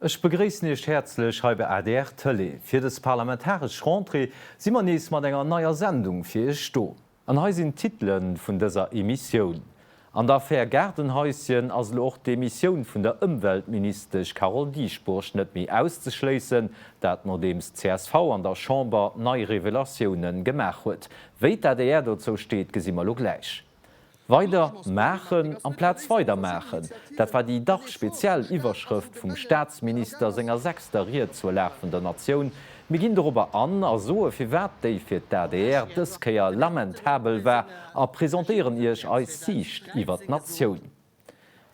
Ech begréissen Iech häerzlech hei bei adr Tëlee. Fir des parlamentaresch Rentrée si mer nees mat enger neier Sendung fir Iech do. An hei sinn d'Titele vun dëser Emissioun. An der Affär Gaardenhaischen ass elo och d'Demissioun vun der Ëmweltministesch Carole Dieschbourg net méi auszeschléissen, dat nodeems d'CSV an der Chamber nei Revelatioune gemaach huet. Wéi d'ADR dozou steet, gesi mer elo gläich. Weider maachen amplaz weidermaachen, dat war déi dach speziell Iwwerschrëft vum Staatsminister senger sechster Ried zur Lag vun der Natioun. Mir ginn dorobber an a soe firwat déi fir d'ADR dës Kéier lamentabel war a presentéieren Iech eis Siicht iwwer d'Natioun.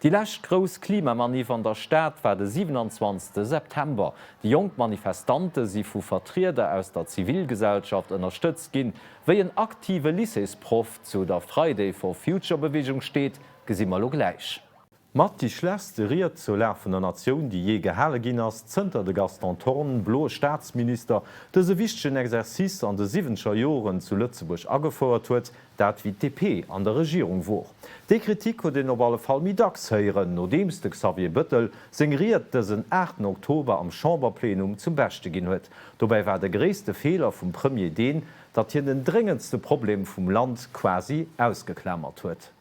Déi lescht grouss Klimamaniff an der Stad war de 27 September. Déi jonk Manifestante si vu Vertrieder aus der Zivilgesellschaft ënnerstëtzt ginn. Wéi en aktive Lycéesproff zu der Friday for Future Beweegung steet, gesi mer elo gläich. Mat déi schlechste Ried zur Lag vun der Natioun, déi jee gehale ginn ass, zënter de Gaston Thorn, bloe Staatsminister, dëse wichtegen Exercice an de siwwenzeger Joren zu Lëtzebuerg agefouert huet, Dat wéi d'DP an der Regierung wor. Déi Kritik huet een op alle Fall méi dacks héieren, nodeems de Xavier Bëttel seng Ried dësen 8 Oktober am Chamberplenum zum Beschte ginn huet. Dobäi war de gréisste Feeler vum Premier deen, datt hien den dréngendste Problem vum Land quasi ausgeklamert huet.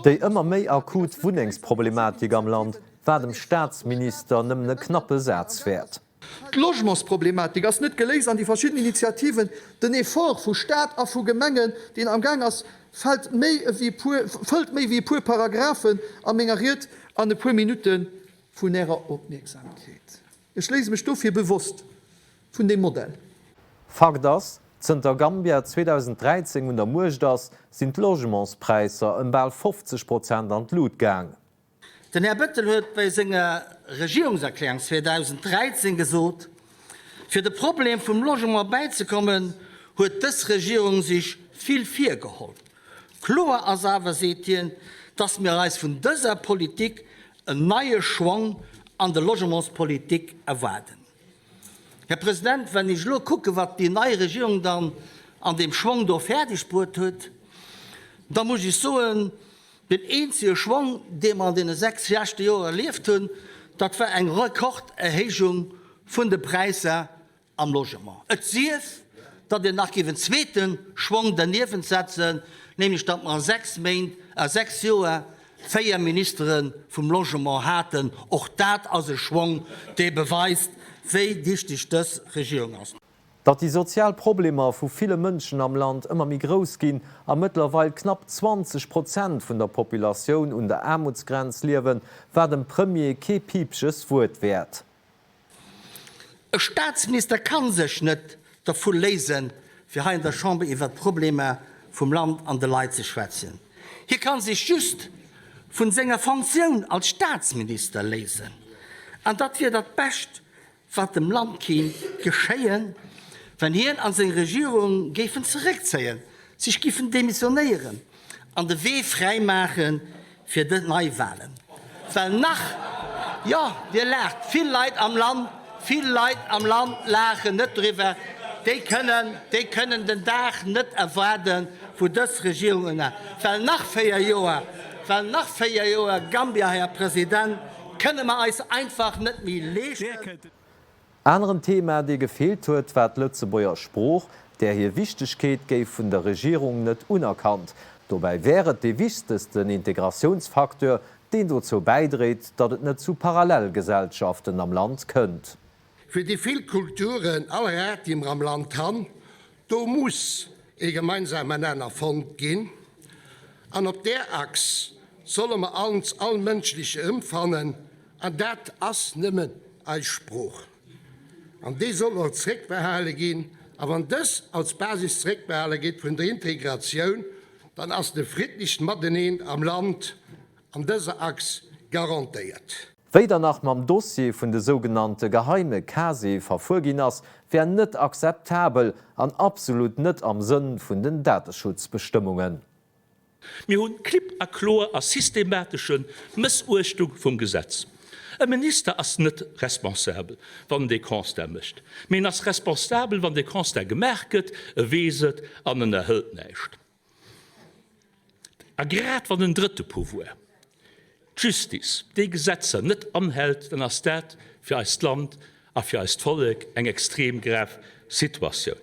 Déi ëmmer méi akut Wunnengsproblematik am Land war dem Staatsminister nëmmen e knappe Saz wäert. D'Logementsproblematik ass net geléist an déi verschidden Initiativen, den Effort vu Staat a vu Gemengen, deen amgaang ass, fällt méi ewéi e puer, fëllt méi ewéi e puer Paragraphen a menger Ried an e puer Minutte vun Ärer Opmierksamkeet. Ech léise mech dofir bewosst vun deem Modell. Fakt ass, Zënter Gambia 2013 un der Muecht ass, sinn d'Logementspräisser ëm bal 50 Prozent an d'Lut gaang. Den Här Bettel huet bei senger Regierungserklärung 2013 gesot, Fir de Problem vum Logement bäizekommen, huet dës Regierung sech vill virgeholl. Kloer ass awer, seet hien, datt mir eis vun dëser Politik en neie Schwong an der Logementspolitik erwaarden. Här President, wenn ech elo kucken, wat déi nei Regierung dann an deem Schwong do fäerdeg bruet huet, da muss ech soen, Deen eenzege Schwong, dee mer an deene 6 leschte Joer erlieft hunn, dat war eng Rekorderhéijung vun de Präisser am Logement. Et sief, datt een nach géif en zweete Schwong derniewent setzen, nämlech datt mer a 6 Méint, a 6 Joer 4 Ministere vum Logement haten. Och dat ass e Schwong, dee beweist, wéi dichteg dës Regierung ass. Datt déi sozial Problemer vu ville Mënschen am Land ëmmer méi grouss ginn a mëttlerweil knapp 20 Prozent vun der Populatioun un der Aarmutsgrenz liewen, war dem Premier kee piipches Wuert wäert. E Staatsminister ka sech net dervu léisen, fir hei an der Chamber iwwert d'Problemer vum Land an de Leit ze schwätzen. Hie ka sech just vun senger Fonctioun als Staatsminister léisen. An dat wier dat Bescht, Wat dem Land kéint geschéien, wenn hien an seng Regierung géifen zeréckzéien, sech giffen demissionéieren an de Wee fräi maache fir de Neiwahlen. Well nach, jo, Dir laacht, vill Leit am Land, vill Leit am Land laachen net driwwer, déi kënnen, déi kënnen den Dag net erwaarden, wou dës Regierung un, well nach 4 Joer, well nach 4 Joer Gambia, Här President, Kënne mer eis einfach net méi leeschten. Aneren Thema, dee gefeelt huet, war d'Lëtzebuerger Sprooch. Där hir Wichtegkeet géif vun der Regierung net unerkannt. Dobäi wär et dee wichtegsten Integratiounsfacteur, deen dozou bäidréit, datt et net zu Parallelgesellschaften am Land kënnt. Fir déi vill Kulturen aller Aart, déi mer am Land han, do muss ee gemeinsamen Nenner fonnt ginn. An op där Achs solle mer ons all mënschlech erëmfannen, an dat ass nëmmen eis Sprooch. An déi soll och zréckbehale ginn. A wann dës als Basis zréckbehale gétt vun der Integratioun, dann ass de friddlecht Mateneen am Land an dëser Achs garantéiert. Wéi dann nach mam Dossier vun de sougenannte geheime Casiere verfuer ginn ass, wär net akzeptabel an absolut net am Sënn vun den Dateschutzbestëmmungen. Mir hunn klipp a kloer a systematesche Mëssuechtung vum Gesetz. E Minister ass net responsabel, wann en dee Constat mécht, mee en ass responsabel, wann dee Constat gemaach gëtt, e weess et an en ënnerhëlt näischt. A grad wann en drëtte Pouvoir, d'Justice, déi Gesetzer net anhält, dann ass dat fir eist Land a fir eist Vollek eng extrem grav Situatioun.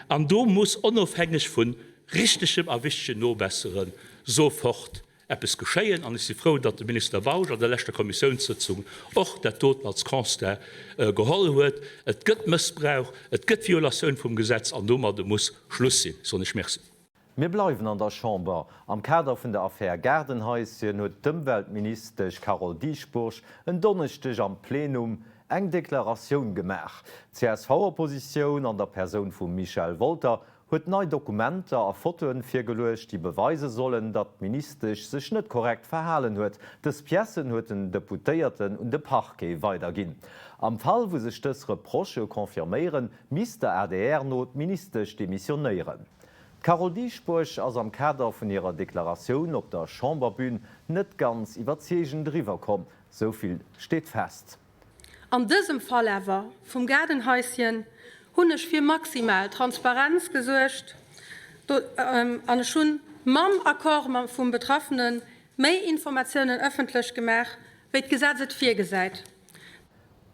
An do muss onofhängeg vu richtegem a wichtegen Nobessere sofort eppes geschéien. An ech si frou, datt de Minister Bausch an der leschter Kommissiounssëtzung och dat doten als Constat geholl huet. Et gëtt Mëssbrauch, et gëtt Violatioun vum Gesetz an domadde muss Schluss sinn, soen ech Merci. Mir bleiwen an der Chamber. Am Kader vun der Affär Gaardenhaischen huet d'Ëmweltministesch Carole Dieschbourg en Donneschdeg am Plenum eng Deklaratioun gemaach. D'CSV-Oppositioun an der Persoun vum Michel Wolter huet nei Dokumenter a Fotoen virgeluecht, déi beweise sollen, datt d'Ministesch sech net korrekt verhalen huet. Dës Piècen huet den Deputéierten un de Parquet weiderginn. Am Fall wou sech dës Reprochë confirméieren, misst der adr no d'Ministesch demissionéieren. D'Carole Dieschbourg ass am Kader vun hirer Deklaratioun op der Chamberbün net ganz iwwerzeegend eriwwerkomm, sou vill steet fest. An dësem Fall awer vum Gaardenhaischen hunn ech fir maximal Transparenz gesuergt an ech hunn mam Accord vum Betraffene méi Informatiounen ëffentlech gemaach, wéi d'Gesetz et virgesäit.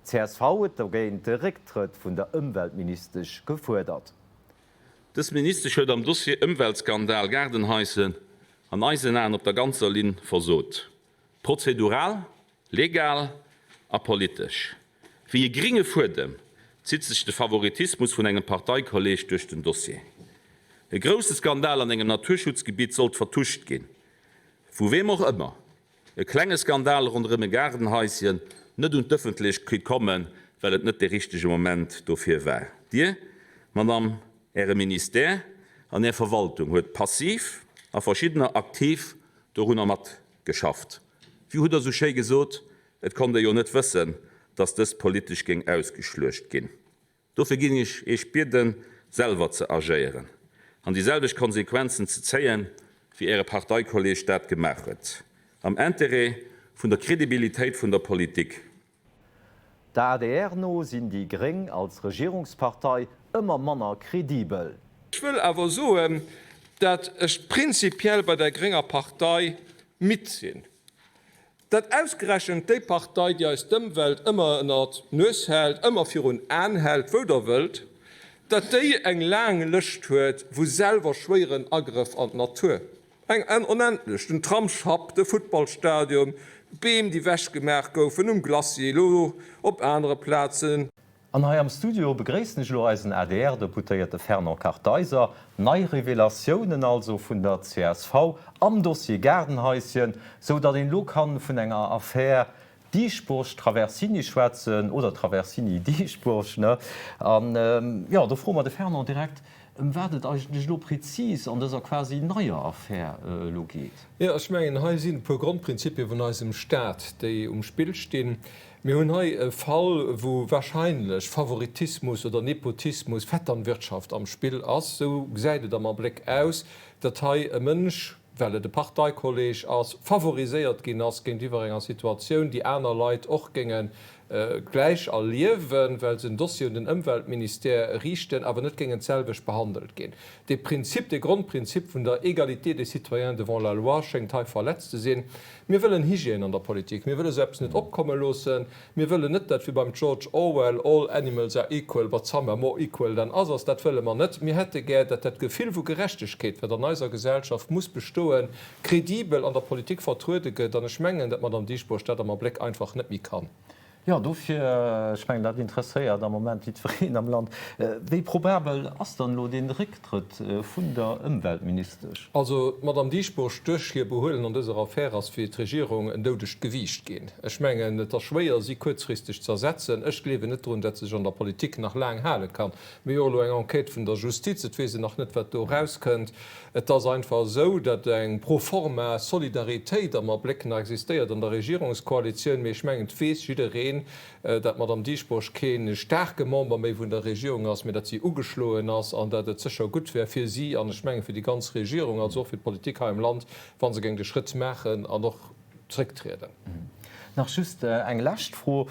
Csv huet dogéint de Récktrëtt vun der Ëmweltministesch gefuerdert. Dës Ministesch huet am Dossier Ëmweltskandal Gaardenhaischen an eisen Aen op der ganzer Linn versot. Prozedural, legal a politesch. Wéi e gringe Fuedem zitt sech de Favoritismus vun engem Parteikolleeg duerch den Dossier. E grousse Skandal an engem Naturschutzgebitt sollt vertuscht ginn, vu weem och ëmmer. E klenge Skandal ronderëm e Gaardenhaischen net un d'Ëffentlechkeet kommen, well et net de richtege Moment dofir war. Dir, Madame, Äre Ministère an Är Verwaltung huet passiv a verschiddener aktiv dorunner matgeschafft. Wéi hutt Der esou schéi gesot, et konnt ee jo net wëssen, datt dëst politesch géing ausgeschluecht ginn. Dofir géing ech Iech bieden, selwer ze agéieren an déi selwecht Konsequenzen ze zéien, wéi Äre Parteikolleeg dat gemaach huet, am Interêt vun der Kredibilitéit vun der Politik. Der adr no sinn déi Gréng als Regierungspartei ëmmer manner kredibel. Ech wëll awer soen, dat ech prinzipiell bei der grénger Partei midd sinn, dat ausgerechent déi Partei, déi eis d'Ëmwelt ëmmer ënnert d'Nues hält, ëmmer virun Aen hält, wou Der wëllt, dat déi eng laang Lëscht huet vu selwer schwéieren Agrëff an d'Natur. Eng onendlech, den Tramsschapp, de Futtballstadion, d'Beem, déi wechgemaach goufen um Glacis, elo op anere Plazen. An hei am Studio begréissen ech elo eisen ADR-Deputéierte Fernand Kartheiser. Nei Revelatiounen also vun der csv am Dossier Gaardenhaischen, sou datt een elo kann vun enger Affär Dieschbourg-Traversini schwätzen, oder Traversini-Dieschbourg, ne? An jo, do froe mer de Fernand direkt, ëm wat et eigentlech elo prezis an dëser quasi neier Affär elo geet. Jo, ech mengen, hei sinn e puer Grondprinzipie vun eisem Staat, déi um Spill stinn. Mir hunn hei e Fall, wou wahrscheinlech Favoritismus oder Nepotismus, Vetternwirtschaft am Spill ass. Esou gesäit et am Abléck aus, datt hei e Mënsch, well et e Parteikolleg ass, favoriséiert ginn ass géintiwwer enger Situatioun, déi aner Leit och géinge gläich erliewen, well se en Dossier un den Ëmweltministère riichten, awer net géingen d'selwecht behandelt ginn. Dee Prinzip, dee Grondprinzip vun der Égalité des citoyens devant la loi schéngt hei verletzt ze sinn. Mir wëllen Hygiène an der Politik. Mir wëlle sou eppes net opkomme loossen. Mir wëllen net, dat wéi beim George Orwell, All animals are equal, but some are more equal than others. Dat wëlle mer net. Mir hätte gär, dat dat Gefill vu Gerechtegkeet, wat an eiser Gesellschaft muss bestoen, kredibel an der Politik vertruede gëtt. An ech mengen, dat d'Madame Dieschbourg dat am Abléck einfach net méi kann. Jo, dofir, ech mengen, dat interesséiert am Moment jiddwereen am Land, Wéi probabel ass dann elo dee Récktrëtt vun der Ëmweltministesch? Also, d'Madame Dieschbourg, duerch hir Behuelen an dëser Affär ass fir d'Regierung en doudegt Gewiicht ginn. Ech mengen, et ass schwéier, si kuerzfristeg ze ersetzen. Ech gleewen net drun, datt se sech an der Politik nach laang hale kann. Mir hu jo elo eng Enquête vun der Justiz, et weess een nach net, wat do erauskënnt. Et ass einfach esou, datt eng pro forma Solidaritéit am Abléck nach existéiert an der Regierungskoalitioun, mee ech mengen, et weess jiddereen, datt d'Madame Dieschbourg kee staarke Member méi vun der Regierung ass, mee datt si ugeschloen ass an datt et sécher gutt wär fir si an ech mengen fir déi ganz Regierung, also och fir d'Politik hei am Land, wa se géing de Schrëtt maachen an och zrécktrieden. Nach just eng lescht Fro,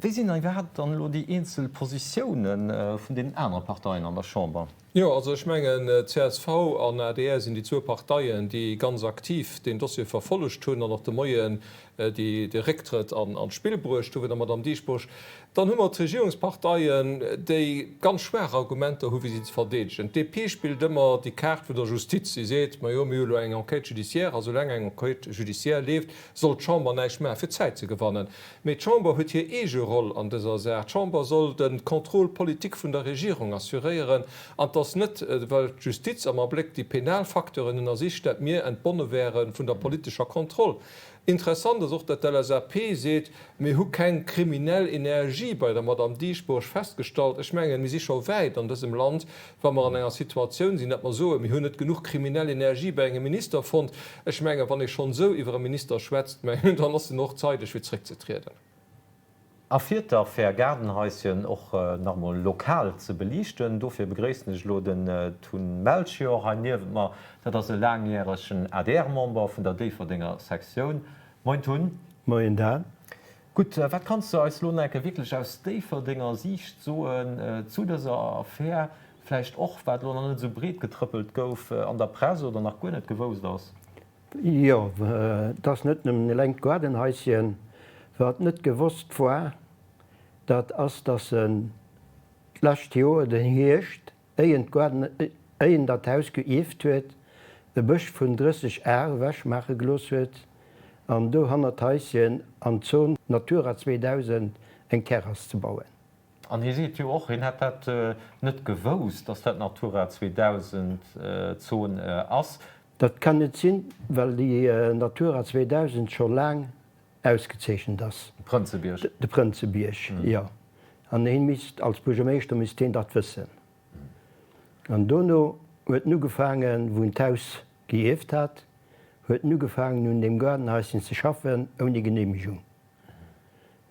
Wéi sinn dann iwwerhaapt dann elo déi eenzel Positiounen vun deenen anere Parteien an der Chamber? Jo, also ech mengen, csv an adr sinn déi zwou Parteien, déi ganz aktiv deen Dossier verfollegt hunn an och de Moien déi de Récktrëtt an d'Spill bruecht hu vun der Madamm Dieschbourg. Dann hu mer d'Regierungsparteien, déi ganz schwaach Argumenter hu fir si ze verdeedegen. D'DP spillt ëmmer déi Kaart vun der Justiz. Si seet, Majo, mir hu elo eng Enquête judiciaire a soulaang eng Enquête judiciaire leeft, soll d'Chamber näischt maachen, fir Zäit ze gewannen. Mee d'Chamber huet hir eege Roll an dëser Saach. D'Chamber soll de Contrôle politique vun der Regierung assuréieren. An 't ass net, well d'Justiz am Abléck déi penal Facteuren ënnersicht, dat mir entbonne wäre vun der politescher Kontroll. Interessant ass och, dat d'LSAP seet, Mir hu keng kriminell Energie bei der Madame Dieschbourg festgestallt. Ech mengen, mir si scho wäit an dësem Land, wa mer an enger Situatioun sinn, datt mer soen, mir hunn net genuch kriminell Energie bei engem Minister fonnt. Ech mengen, wann ee schonn esou iwwer e Minister schwätzt, mengen, dann ass en och zeideg fir zréckzetrieden. A fir d'Affär Gaardenhaischen och nach emol lokal ze beliichten, dofir begréissen ech elo den Tun Melchior hei niewent mer. Dat ass e laangjäregen ADR-Member vun der Déifferdenger Sektioun. Moien Tun. Moien Dan. Gutt, wat kanns de eis lo nach enke wierklech aus Déifferdenger Siicht soen zu dëser Affär? Vläicht och, wat elo nach net esou breet getrëppelt gouf an der Press oder nach guer net gewousst ass? Jo, et ass net nëmmen eleng d'Gaardenhaischen. Wat net gewosst war, dat ass, dass en d'lescht Joer den Hierscht Éien d'Gaarden, éien dat Haus geierft huet, e Bësch vun 30 Ar ewech maache gelooss huet an do hannert d'Haischen an d'Zon Natura 2000 eng Terrass ze bauen. An hie seet jo och, hien hätt dat net gewousst, datt dat Natura 2000 Zon ass. Dat kann net sinn, well déi Natura 2000 scho laang ausgezeechent ass. De Prënzebierg. De Prënzebierg, jo. An hien misst, als Buergermeeschter misst hien dat wëssen. An dono huet en ugefaangen, wou en d'Haus geierft hat, huet en ugefaangen un deem Gaardenhaischen ze schaffen, ouni Genehmegung.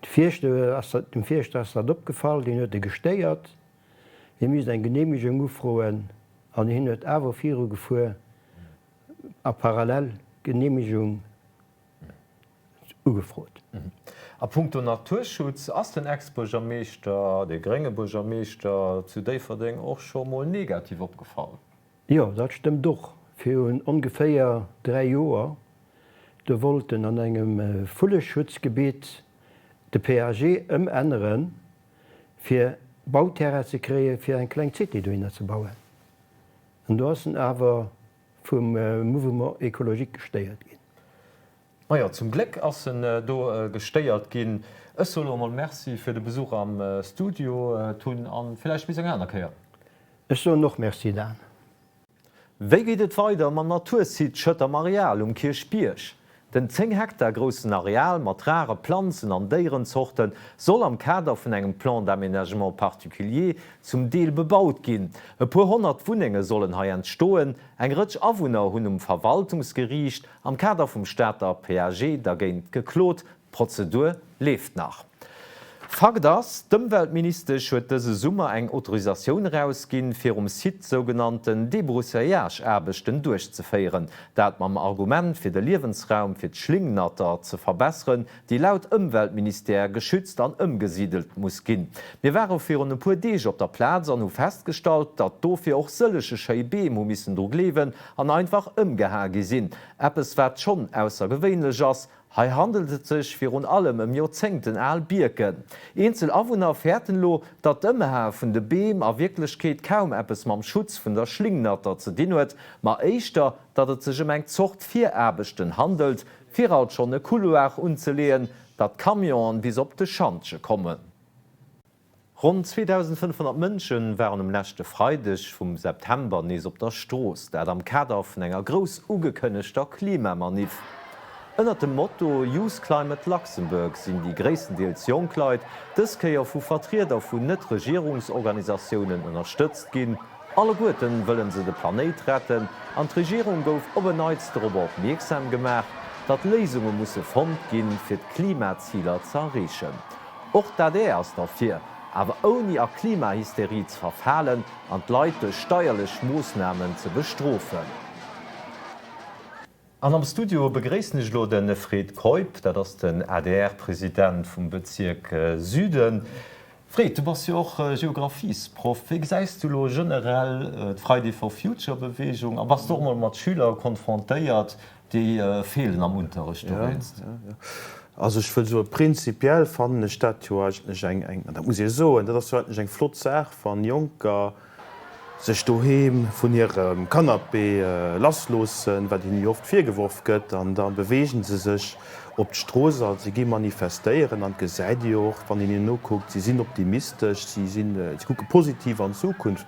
De Fierschter ass dat, dem Fierschter ass dat opgefall, deen huet e gestéiert, hie misst eng Genehmegung ufroen, an hien huet awer virugefuer a parallel d'Genehmegung ugefrot. A punkto Naturschutz ass den Ex-Buergermeeschter, de grénge Buergermeeschter zu Déifferdeng och scho mol negativ opgefall. Jo, dat stëmmt och. Virun ongeféier 3 Joer, do wollt en an engem Vulleschutzgebitt de PAG ëmänneren, fir Bauterrain ze kréien, fir eng kleng Cité dohinner ze bauen. An do ass en awer vum Mouvement écologique gestéiert ginn. Majo, zum Gléck ass en do gestéiert ginn. Ech soe lo emol Merci fir de Besuch am Studio, Tun, an villäicht bis eng aner Kéier. Ech soen och Merci, Dan. Wéi geet et weider mam Natursite Schëtter Areal um Kierchbierg? Den 10 Hektar groussen Areal mat rare Planzen an Déierenzorte soll am Kader vun engem Plan d'aménagement particulier zum Deel bebaut ginn. E puer 100 Wunnenge sollen hei entstoen. Eng Rëtsch Awunner hunn um Verwaltungsgeriicht am Kader vum Stater PAG dergéint geklot. D'Prozedur leeft nach. Fakt ass, d'Ëmweltministesch huet dëse Summer eng Autorisatioun erausginn, fir um Site sougenannten Débroussaillage-Aarbechten duerchzeféieren. Dat mam Argument, fir de Liewensraum fir d'Schlingnatter ze verbesseren, déi laut Ëmweltministère geschützt an ëmgesidelt muss ginn. Mir ware virun e puer Deeg op der Plaz an hu festgestallt, datt dofir och sëllege schéi Beem hu missen dru gleewen an einfach ëmgehae gi sinn. Eppes wat schonn aussergewéinlech ass Hei handelt et sech virun allem ëm Joerzéngten al Bierken. Eenzel Awunner fäerten elo, datt d'Ëmhae vun de Beem a Wierklechkeet kaum eppes mam Schutz vun der Schlingnatter ze dinn huet, ma éischter, datt et sech ëm eng Zort Viraarbechten handelt, fir alt schonn e Couloir unzeleeën, datt d'Camionen bis op de Schantje kommen. Ronn 2.500 Mënsche waren um leschte Freideg vum September nees op der Strooss, dat am Kader vun enger grouss ugekënnegter Klimamaniff. Ënnert dem Motto Youth Climate Luxembourg sinn déi gréisstendeels jonk Leit dës Kéier vu Vertrieder vun Net-Regierungsorganisatiounen ënnerstëtzt ginn. Alleguerten wëllen se de Planéit retten an d'Regierung gouf op en Neits dorobber opmierksam gemaach, datt Léisunge musse fonnt ginn, fir d'Klimaziler ze erreechen. Och d'ADR ass derfir, awer ouni a Klimahysterie ze verfalen an d'Leit duerch steierlech Moossnamen ze bestrofen. An am Studio begréissen ech elo de Fred Keup, dat ass den ADR-President vum Bezierk Süden. Fred, du bass jo och Geographiesproff. Wéi gesäis du elo generell d'Friday for Future Beweegung a bass du och mol mat Schüler konfrontéiert, déi feelen am Unterrecht dowéinst? Also ech wëll soen, prinzipiell fannen ech dat jo eigentlech eng, eng, an dat muss ee soen, dat ass jo eigentlech eng flott Saach, wann Jonker sech doheem vun hirem Canapé lassloossen, wat hinne jo oft virgeworf gëtt, an da beweegen se sech op d'Strooss a se gi manifestéieren. An et gesäit ee jo och, wann een hinnen nokuckt, si sinn optimistesch, si sinn, si kucke positiv an d'Zukunft.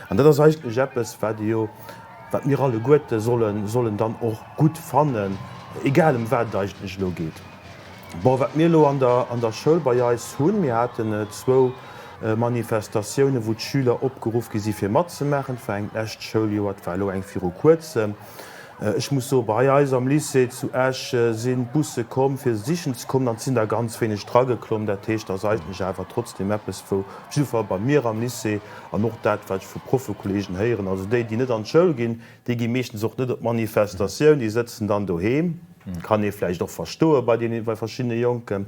An dat ass eigentlech eppes, wat ee jo, wat mir alleguerte sollen, sollen dann och gutt fannen, egal ëm wat et eigentlech elo geet. Bon, wat mir elo an der, an der Schoul bei eis hunn, mir haten zwou Manifestatiounen, wou d'Schüler opgeruff gi si fir matzemaachen. Et war eng d'lescht Schouljoer, et war elo eng viru kuerzem. Ech muss soen, bei eis am Lycée zu Esch sinn d'Busse komm, fir se sichen ze kommen, an et sinn der ganz wéineg drageklomm. Dat heescht, et ass eigentlech awer trotzdem eppes, wou op jidde Fall bei mir am Lycée an och dat, wat ech vu Proffekolleegen héieren, also déi, déi net an d'Schoul ginn, déi gi meeschtens och net op d'Manifestatioun, déi sëtzen dann doheem. Kann ee vläicht och verstoe bei deene, bei verschiddene Jonken.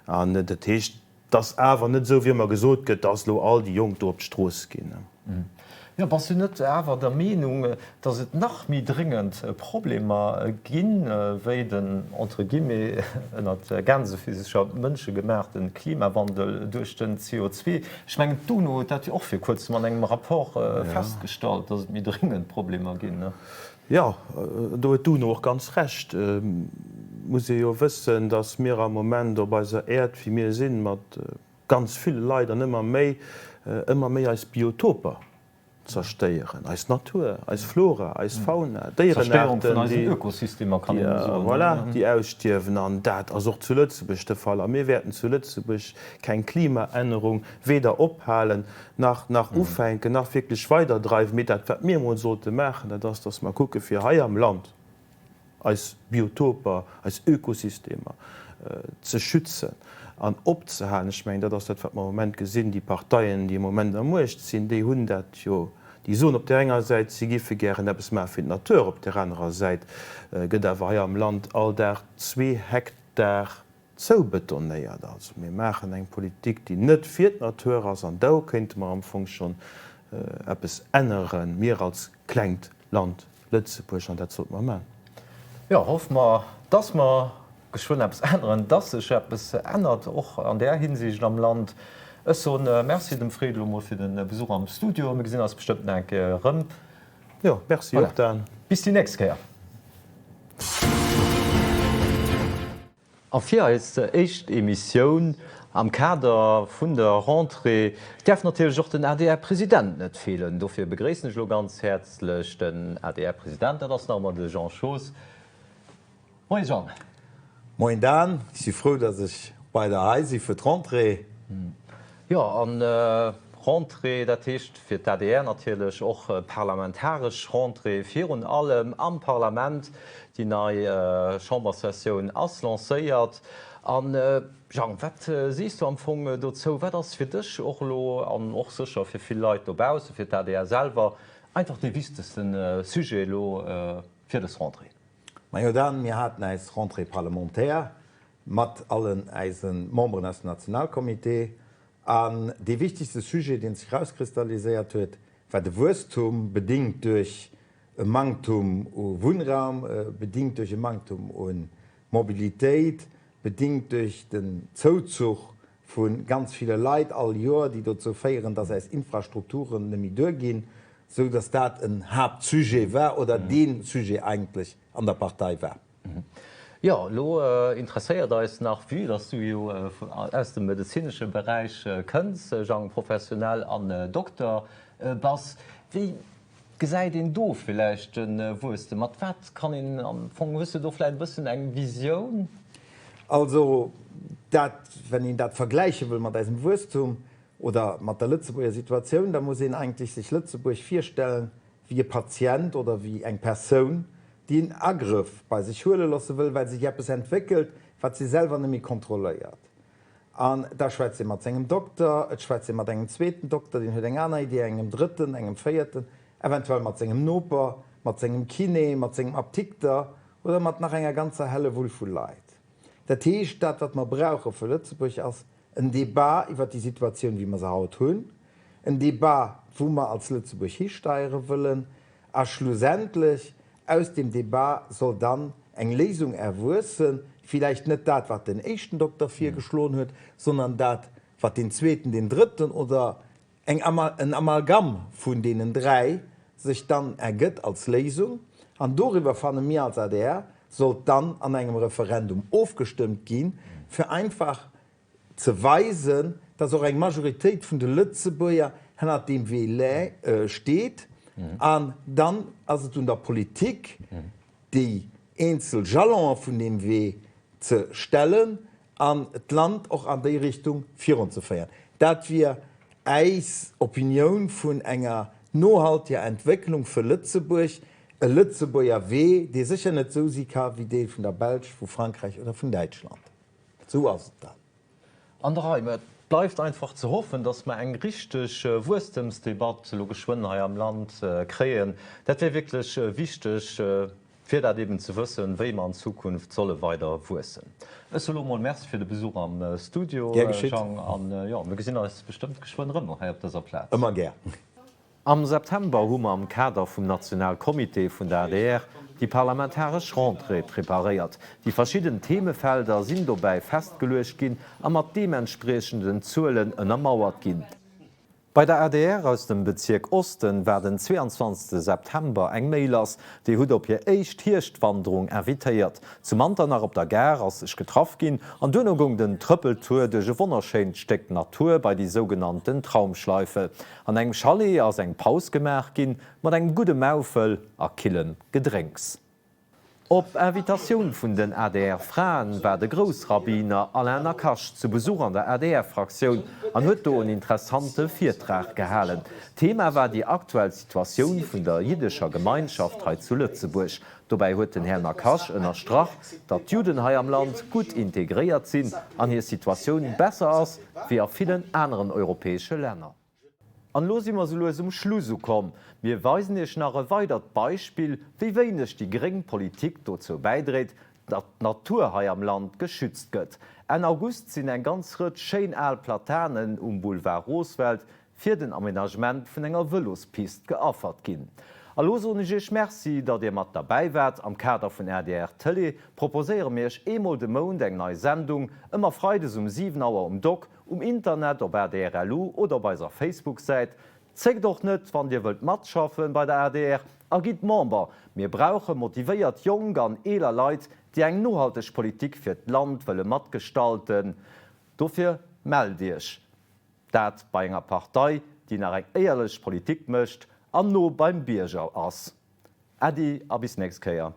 An dat heescht, 't ass awer net esou, wéi ëmmer gesot gëtt, dass elo all déi Jonk do op d'Strooss ginn. Jo, bass du net awer der Meenung, dass et nach méi dréngend Problemer ginn, wéi den, entre guillemets, ënnert Gänsefisescher mënschegemaachte Klimawandel duerch den CO2? Ech mengen, d'UNO huet dat jo och vir kuerzem an engem Rapport festgestallt, dass et méi dréngend Problemer ginn. Jo, do huet d'UNO och ganz Recht. Muss ee jo wëssen, datt mir am Moment op eiser Äerd, wéi mir sinn, mat ganz ville Leit an ëmmer méi, ëmmer méi eis Biotoper zerstéieren, eis Natur, eis Flora, eis Fauna, Déierenaarten, déi, voilà, déi ausstierwen. An dat ass och zu Lëtzebuerg de Fall. A mir wäerten zu Lëtzebuerg keng Klimaännerung weder ophalen, nach nach ufänken, nach wierklech weiderdreiwen. Mee dat, wat mir emol sollte maachen, dat ass, dass mer kucke fir hei am Land eis Biotoper, eis Ökosystemer ze schützen an opzehalen. Ech mengen, dat ass dat, wat mer am Moment gesinn. Déi Parteien, déi am Moment a Muecht sinn, déi hunn dat jo, déi soen op där enger Säit, si giffe gären eppes maache fir d'Natur, op där anerer Säit gëtt awer hei am Land all Dag zwee Hektar zoubetonéiert. Also mir maachen eng Politik, déi net fir d'Natur ass, an do kéinte mer am Fong schonn eppes änneren, mir als klengt Land Lëtzebuerg, an dat sollte mer maachen. Jo, hoffe mer, dass mer geschwënn eppes änneren, dass sech eppes ännert, och an där Hinsicht am Land. Ech soen Merci dem Fred elo mol fir de Besuch am Studio. Mir gesinn eis bestëmmt nach eng Kéier erëm. Jo, merci och Dan. Bis déi nächst Kéier. A fir eis éischt Emissioun am Kader vun der Rentrée däerf natierlech och den ADR-President net feelen. Dofir begréissen ech elo ganz häerzlech den ADR-President, dat ass nach ëmmer de Jean Schoos. Moien Jean. Moien Dan, ech si frou, datt ech bei der hei si fir d'Rentrée. Jo, an Rentrée, dat heescht fir d'ADR natierlech och parlamentaresch Rentrée, virun allem am Parlament. Déi nei Chamberssessioun ass lancéiert. An, Jang, wat sees du am Fong dozou? Wat ass fir dech och elo, an och sécher fir vill Leit dobaussen, fir d'ADR selwer, einfach dee wichtegste Sujet elo fir dës Rentrée? Majo Dan, mir haten äis Rentrée parlementaire mat allen äise Memberen aus dem Nationalcomité. An dee wichtegste Sujet, dee sech erauskristalliséiert huet, war de Wuesstum, bedingt duerch e Manktum u Wunnraum, bedingt duerch e Manktum u Mobilitéit, bedingt duerch den Zouzuch vu ganz ville Leit all Joer, déi dozou féieren, dass eis Infrastrukturen net méi duerginn, sou dass dat en Haaptsujet war oder dee Sujet eigentlech an der Partei war. Jo, elo interesséiert eis nach, vue dass du jo aus dem medezinesche Beräich kënns, Jang, professionell an Dokter bass, wéi gesäit een do villäicht de Wuesstem? Mat wat kann een am Fong, hues du do vläicht e bëssen eng Visioun? Also dat, wenn een dat vergläiche wëll mat eisem Wuesstum oder mat der Lëtzebuerger Situatioun, da muss een eigentlech sech Lëtzebuerg virstellen wéi e Patient oder wéi eng Persoun, déi en Agrëff bei sech huele loosse wëll, well sech eppes entwéckelt, wat si selwer net méi kontrolléiert. An da schwätzt ee mat sengem Dokter, et schwätzt ee mat engem zweeten Dokter, deen huet eng aner Idee, engem drëtten, engem véierten, eventuell mat sengem Noper, mat sengem Kiné, mat sengem Aptikter oder mat nach enger ganzer Hellewull vu Leit. Dat heescht, dat wat mer brauche fir Lëtzebuerg ass. En Débat iwwert déi Situatioun, wéi mer se haut hunn, en Débat, wou mer als Lëtzebuerg histeiere wëllen, a schlussendlech aus deem Débat soll dann eng Léisung erwuessen, villäicht net dat, wat den éischten Dokter virgeschloen huet, sondern dat, wat deen zweeten, deen drëtten oder eng en Amalgam vun deenen 3 sech dann ergëtt als Léisung. An doriwwer, fanne mir als adr, sollt dann an engem Referendum ofgestëmmt ginn, fir einfach ze weisen, dass och eng Majoritéit vun de Lëtzebuerger hannert deem Wee steet. An dann ass et un der Politik, déi eenzel Jalonen vun deem Wee ze stellen an d'Land och an déi Richtung virunzeféieren. Dat wier äis Opinioun vun enger nohalteger Entwécklung fir Lëtzebuerg, e Lëtzebuerger Wee, dee sécher net esou si ka wéi dee vun der Belsch, vu Frankräich oder vun Däitschland. Esou ass et dann. An der Rei. Mä et bleift einfach ze hoffen, datt mer eng richteg Wuesstemsdebatt elo geschwënn hei am Land kréien. Dat wär wierklech wichteg, fir dat eben ze wëssen, wéi mer an Zukunft solle weider wuessen. Ech soe lo mol Merci fir de Besuch am Studio, Gär geschitt. Jang, an jo, mir gesinn eis bestëmmt geschwënn erëm hei op dëser Plaz. Ëmmer gär. Am September hu mer am Kader vum Nationalcomité vun der adr déi parlamentaresch Rentrée preparéiert. Déi verschidden Themefelder sinn dobäi festgeluecht ginn a mat deementspriechenden Zuelen ënnermauert ginn. Bei der adr aus dem Bezierk Osten war den 22 September eng Méi lass. Dir hutt op hir éischt Hierschtwanderung invitéiert. Zu Manternach op der Gare ass sech getraff ginn an duerno goung den Trëppeltour duerch e wonnerschéint Stéck Natur bei déi sougenannten Traumschleife. An engem Chalet ass eng Paus gemaach ginn mat engem gudde Maufel a killem Gedrénks. Op Invitatioun vun den ADR-Fraen war de Groussrabbiner Alain Nacache zu Besuch an der ADR-Fraktioun an huet do en interessante Virtrag gehalen. Thema war déi aktuell Situatioun vun der jiddescher Gemeinschaft hei zu Lëtzebuerg. Dobäi huet den Här Nacache ënnerstrach, datt d'Judden hei am Land gutt integréiert sinn an hir Situatioun besser ass wéi a villen aneren europäesche Länner. An elo si mer sou lues um Schluss ukomm. Mir weisen Iech nach e weidert Beispill, wéi wéineg déi gréng Politik dozou bäidréit, datt d'Natur hei am Land geschützt gëtt. Enn August sinn eng ganz Rëtsch schéin al Platanen um Boulevard Roosevelt fir den Aménagement vun enger Vëlospist geaffert ginn. A lo soen ech Iech Merci, datt Dir mat derbäi waart. Am Kader vun adr Tëlee proposéiere mir Iech eemol de Mount eng nei Sendung, ëmmer freides um 7 Auer um Dock. Um Internet op adr.lu oder op eiser Facebook-Säit. Zéckt och net, wann Dir wëllt matschaffen bei der adr a gitt Member. Mir brauche motivéiert jonk an eeler Leit, déi eng nohalteg Politik fir d'Land wëlle matgestalten. Dofir mellt Iech. Dat bei enger Partei, déi nach eng éierlech Politik mécht an no beim Bierger ass. Äddi a bis nächst Kéier.